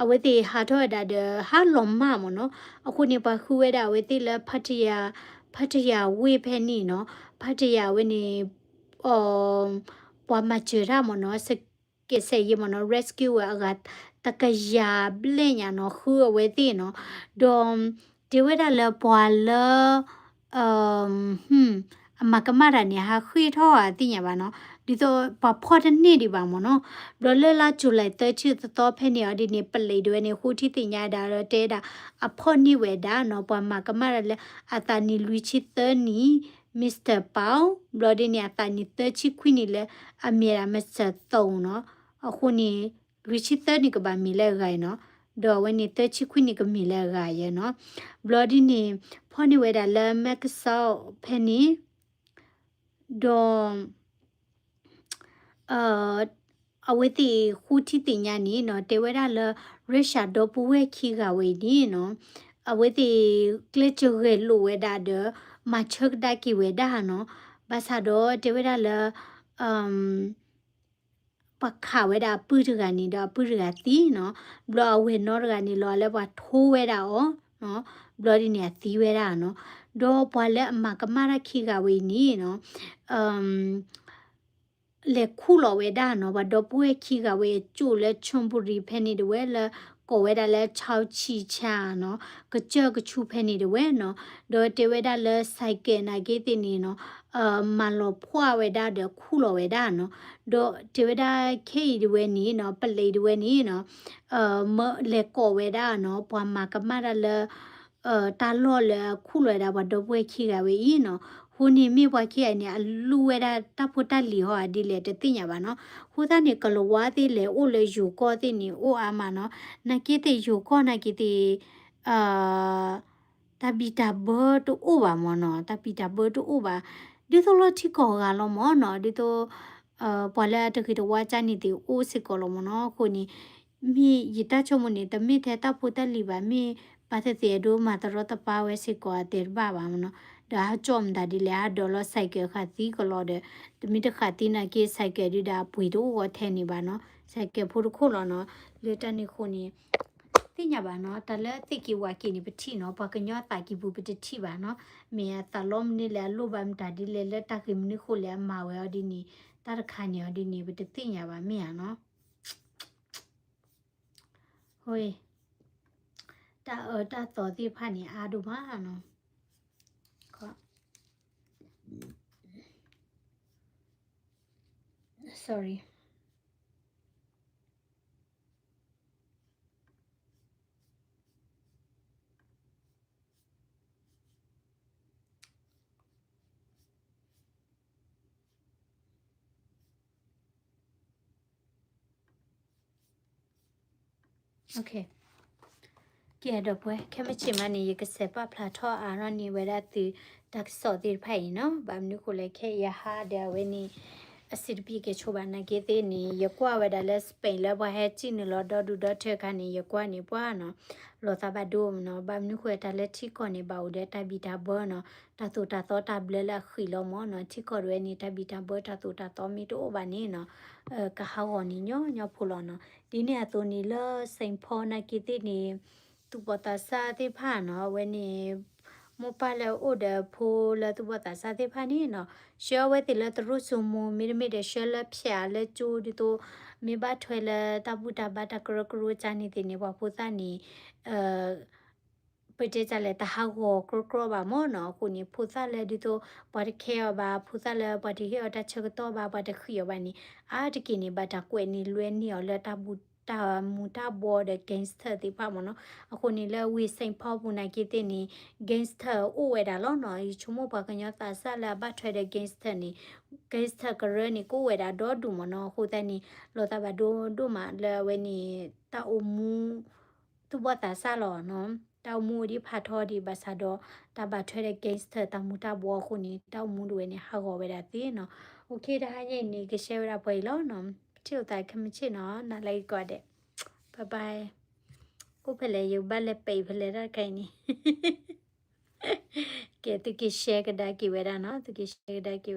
အဝဲသ့ၣ်ဟးထီၣ်ဝဲဒၣ်ဒီး ဟးလီၤမၢ်မ့ၢ်နီၤ, အဃိန့ၣ် ပှၤဃုဝဲဒၣ်အဝဲသ့ၣ်လၢ ဖါတယၢ်ဝ့ၢ်ဖဲန့ၣ်နီၤ, ဖါတယၢ်ဝ့ၢ်န့ၣ် ပှၤမၤစၢၤတၢ်မ့ၢ်နီၤ, စကဲးစဲးယဲမ့ၢ်နီၤ, rescue ဝဲအဂၤတကယၤဘျဲၣ်ညါနီၤ, ဃုအဝဲသ့ၣ်နီၤ, ဒီး တဲဝဲဒၣ်လၢပှၤလၢ အမၤကမၣ်တၢ်န့ၣ် ဟးဃ့ၢ်ထီၣ်အသ့ၣ်ညါဘၣ်နီၤ, ဒ်သိးပှၤဖီၣ်တန့ၢ်ဒံးဘၣ်မ့ၢ်နီၤ, ဘျီလၢလါ July သၢဆံသီဖဲန့ၣ်အီၤဒ်န့ၣ် ပလံးဒၣ်ဝဲန့ၣ် ဃိထံသ့ၣ်ညါဒၣ်ဒီးတဲဒၣ် အဖီၣ်န့ၢ်ဝဲဒၣ်နီၤ, ပှၤမၤကမၣ်တၢ်လၢအသးနံၣ်လွံၢ်ဆံသၢနံၣ် Mister Pau, ဘျီဒ်န့ၣ် အသးနံၣ်သၢဆံခွံနံၣ်လၢအမ့ၢ်ဒၣ် Mister Thong နီၤ, အဃိန့ၣ် လွံၢ်ဆံသၢနံၣ်ကဘၣ်မ့ၢ်လၢအဂၤအံၤနီၤ, ဒီးအဝဲန့ၣ်သၢဆံခွံနံၣ်ကမ့ၢ်လၢအဂၤယဲနီၤ, ဘျီဒ်န့ၣ် ဖီၣ်န့ၢ်ဝဲဒၣ်လၢ Microsoft ဖဲန့ၣ် ဒီး အဝဲသ့ၣ်ဃိထံသ့ၣ်ညါန့ၣ်နီၤ, တဲဝဲဒၣ်လၢ ရၢၡၢၣ်ဒီပုၢ်ဝဲၢ်ခံဂၤဝဲအံၤန့ၣ်နီၤ, အဝဲသ့ၣ်ကျဲးစၢးဂဲၤလိာ်ဝဲဒၣ်ဒီး မၤဆၢကဒါက့ၤဝဲဒၣ်နီၤ, ဘၣ်ဆၣ်ဒီးတဲဝဲဒၣ်လၢ ပှၤခးဝဲဒၣ်အပုၢ်တဂၤန့ၣ်ဒီးအပုၢ်တဂၤသံနီၤ, ဘျီအဝဲၢ်နီတဂၤန့ၣ်လီၤလၢပှၤထိဝဲဒၣ်အီၤ, ဘျီဒ်န့ၣ်အသံဝဲဒၣ်နီၤ, ဒီးပှၤလၢအမၤကမၣ်တၢ်ခံဂၤဝဲအံၤန့ၣ်နီၤ, လဲၤခူၣ်လီၤဝဲဒၣ်နီၤ, ပှၤဒီပုၢ်ဝဲၢ်ခံဂၤဝဲအံၤ ကၠိၣ်လၢ Chonburi ဖဲန့ၣ်တဝဲ လၢကိးဝဲဒၣ်လၢ Chao Chi Cha နီၤ, ကစၢၢ်ကဆူဖဲန့ၣ်တဝဲနီၤ, ဒီးတဲဝဲဒၣ်လၢ ဆိုင်ကယ် နာ်က့သ့ၣ်န့ၣ်နီၤ မၤလီၤဖှီၣ်ဝဲဒၣ်ဒီးခူၣ်လီၤဝဲဒၣ်နီၤ, ဒီးတဲဝဲဒၣ်ခဲအံၤတဝဲန့ၣ်နီၤ ပလံးတဝဲန့ၣ်နီၤ လဲၤကိးဝဲဒၣ်နီၤ ပှၤမၤကမၣ်တၢ်လၢ တၢ်လီၢ်လၢအခူၣ်လီၤဝဲဒၣ်ပှၤဒီပုၢ်ဝဲၢ်ခံဂၤဝဲအံၤနီၤ, အဃိန့ၣ်မ့ၢ်ပှၤခံဂၤန့ၣ် အလူဝဲဒၣ်တၢ်ဖိတၢ်လံၤဟီဧါဒ်လဲၣ်တသ့ၣ်ညါဘၣ်နီၤ, အဃိသတးန့ၣ် ကလၤဝါသ့ၣ်လဲၤအိၣ်လၢယိၤကီၢ်သ့ၣ်န့ၣ် အိၣ်အါမးနီၤ, နာ်က့သ့ၣ်ယိၤကီၢ်နာ်က့သ့ၣ် တၢ်ဘံၣ်တၢ်ဘၢတအိၣ်ဘၣ်မ့ၢ်နီၤ, တၢ်ဘံၣ်တၢ်ဘၢတအိၣ်ဘၣ်, ဒ်သိးလီၤထံကီၢ်ဂၤလီၤမ့ၢ်နီၤ, ဒ်သိး ပှၤလၢအတဂ့ၤတဝါကၢ်န့ၣ်သ့ၣ်အိၣ်စ့ၢ်ကီးလီၤမ့ၢ်နီၤ, အဃိန့ၣ် မ့ၢ်ယတၢ်ဆိကမိၣ်န့ၣ် တမ့ၢ်ထဲတၢ်ဖိတၢ်လံၤဘၣ်, မ့ၢ်ဘၣ်သ့ၣ်သ့ၣ်အဒိမၤတရီတပါဝဲစ့ၢ်ကီးအတဲတဘၣ်ဘၣ်မ့ၢ်နီၤ, ဒီးဟးကၠီၣ်မတၤဒ်လဲၣ် ဟးဒိးလီၤ ဆိုင်ကယ် ဃာ်သံကလီဒီး, တမ့ၢ်တဃာ်သံနာ်က့ ဆိုင်ကယ် ဒုးဒီးအပှ့ၤတအိၣ်ဂီၤထဲန့ၣ်ဘၣ်နီၤ, ဆိုင်ကယ် ဖိတခိၣ်လီၤနီၤ, လၢတၢ်န့ၣ်အဃိန့ၣ် သ့ၣ်ညါဘၣ်နီၤ, တၢ်လၢသ့ၣ်က့ၤဝၤက့ၤန့ၣ် ပထံၣ်နီၤ, ပှၤကညီအသးကံၢ်ပူၤပတထံၣ်ဘၣ်နီၤ, မ့ၢ်အသးလီမနုၤလဲၣ် အလိၣ်ဘၣ်မတၤဒ်လဲၣ် လၢတၢ်ဂ့ၢ်မနုၤဃိလဲၣ် အမၤဝဲအီၤဒ်န့ၣ်, တၢ်တခါန့ၣ်အီၤဒ်န့ၣ် ပတသ့ၣ်ညါဘၣ်မ့ၢ်ဧါနီၤ, တၢ်အၢတၢ်သီသ့ၣ်တဖၣ်န့ၣ် အါဒိၣ်မးနီၤ. sorry. ကဲ ဒီပုၢ်ဝဲၢ် ခဲမုၢ်ဆ့ၣ်မးန့ၣ် ယကစဲးပာ်ဖျါထီၣ်အါထီၣ်န့ၢ်ဝဲဒၣ်သု တၢ်ကစီၣ်သ့ၣ်တဖၣ်အံၤနီၤ. ဘၣ်မနုၤဃိလဲၣ် ခဲအံၤယဟးဒီးအဝဲန့ၣ် အစံးတပံၢ်ကဲဆိဘၣ်နာ်က့သ့ၣ်န့ၣ် ယကွၢ်ဝဲဒၣ်လၢ Spain လၢပှၤဟဲစံၣ်နုာ်လီၤဒီဒူၣ်ဒီထၢအခါန့ၣ် ယကွၢ်န့ၣ်ပှၢ်နီၤ လီၤသးဘၣ်ဒိမးနီၤ. ဘၣ်မနုၤဃိ တၢ်လၢထံကီၢ်န့ၣ် ဘၣ်အိၣ်ဒီးတၢ်ဘံၣ်တၢ်ဘၢနီၤ, တၢ်သိၣ်တၢ်သီတၢ်ဘျၢလၢအဃံလီၤမးနီၤ. ထံကီၢ်တဝဲန့ၣ် တၢ်ဘံၣ်တၢ်ဘၢတၢ်သိၣ်တၢ်သီမ့ၢ်တအိၣ်ဘၣ်န့ၣ်နီၤ ကဟးဂီၤန့ၣ်ညီညီဖိလီၤနီၤ. ဒ်န့ၣ်အသိးန့ၣ်လၢ Saint Paul နာ်က့သ့ၣ်န့ၣ် သူၣ်ဘီၣ်သးစၢ်သ့ၣ်တဖၣ်နီၤ အဝဲန့ၣ် မိၢ်ပၢ်လၢအအိၣ်ဒီးဖိလၢသူၣ်ဘီၣ်သးစၢ်သ့ၣ်တဖၣ်န့ၣ်နီၤ ဆှၢအဝဲသ့ၣ်လၢတရူၢ်စိမိၤ မ့တမ့ၢ်ဒီးဆှၢလၢဖၠးလၢကၠိဒ်သိး မ့ၢ်ဘၣ်ထွဲလၢတၢ်ဘူၣ်တၢ်ဘါတၢ်ကရၢကရိကန့ၣ်သ့ၣ်န့ၣ် ပှၤဖိသၣ်န့ၣ် ပတဲတၢ်လဲၣ် တဟးဂီၤကြီကြီဘၣ်မးနီၤ. အဃိန့ၣ် ဖိသၣ်လၢဒ်သိး ပှၤတခဲအီၤဘၣ်, ဖိသၣ်လၢပှၤတဟ့ၣ်အီၤတၢ်ဆၢကတီၢ်ဘၣ်, ပှၤတဃံးအီၤဘၣ်န့ၣ် အါတက့ၢ်န့ၣ် ဘၣ်တၢ်ကွဲးန့ၢ်လွဲန့ၢ်အီၤလၢတၢ်မူၤတၢ်ဘှီဒီး gangster သ့ၣ်တဖၣ်မးနီၤ. အဃိန့ၣ်လၢဝ့ၢ် Saint Paul ပူၤနာ်က့သ့ၣ်န့ၣ် gangster အိၣ်ဝဲဒၣ်လီၤနီၤ. ယဆိကမိၣ်ပှၤကညီသးစၢ်လၢအဘၣ်ထွဲဒီး gangster န့ၣ် gangster ကရၢန့ၣ် ကအိၣ်ဝဲဒၣ်ဒီဒူၣ်မးနီၤ. အဃိသတးန့ၣ် လီၤသးဘၣ်ဒိဒိၣ်မးလၢအဝဲန့ၣ် တၢ်အိၣ်မူ သူၣ်ဘီၣ်သးစၢ်လီၤနီၤ. တၢ်အိၣ်မူဒ်ဖးထီဒံးဘၣ်ဆၣ်ဒီး တၢ်ဘၣ်ထွဲဒီး gangster တၢ်မူၤတၢ်ဘှီအဃိန့ၣ် တၢ်အိၣ်မူဒၣ်ဝဲန့ၣ် ဟးဂီၤဝဲဒၣ်သ့နီၤ. အိၣ်ခ့ တဟါညါအံၤန့ၣ် ကshareဝဲဒၣ်ပှဲၤအံၤလီၤနီၤ. ပထံၣ်လိာ်သးခဲမုၢ်ဆ့ၣ်နီၤ, နၤလၢအံၤကိးဂၤဒဲး, bye bye. အိၣ်ဖဲလဲၣ် ယကဘၣ်လဲၤပံးဖဲလဲၣ်တၢ်တခါအံၤန့ၣ် ကဲ သုက့ၤ share ကဒါက့ၤဝဲဒၣ်နီၤ, သုက့ၤ share ကဒါက့ၤဝဲ.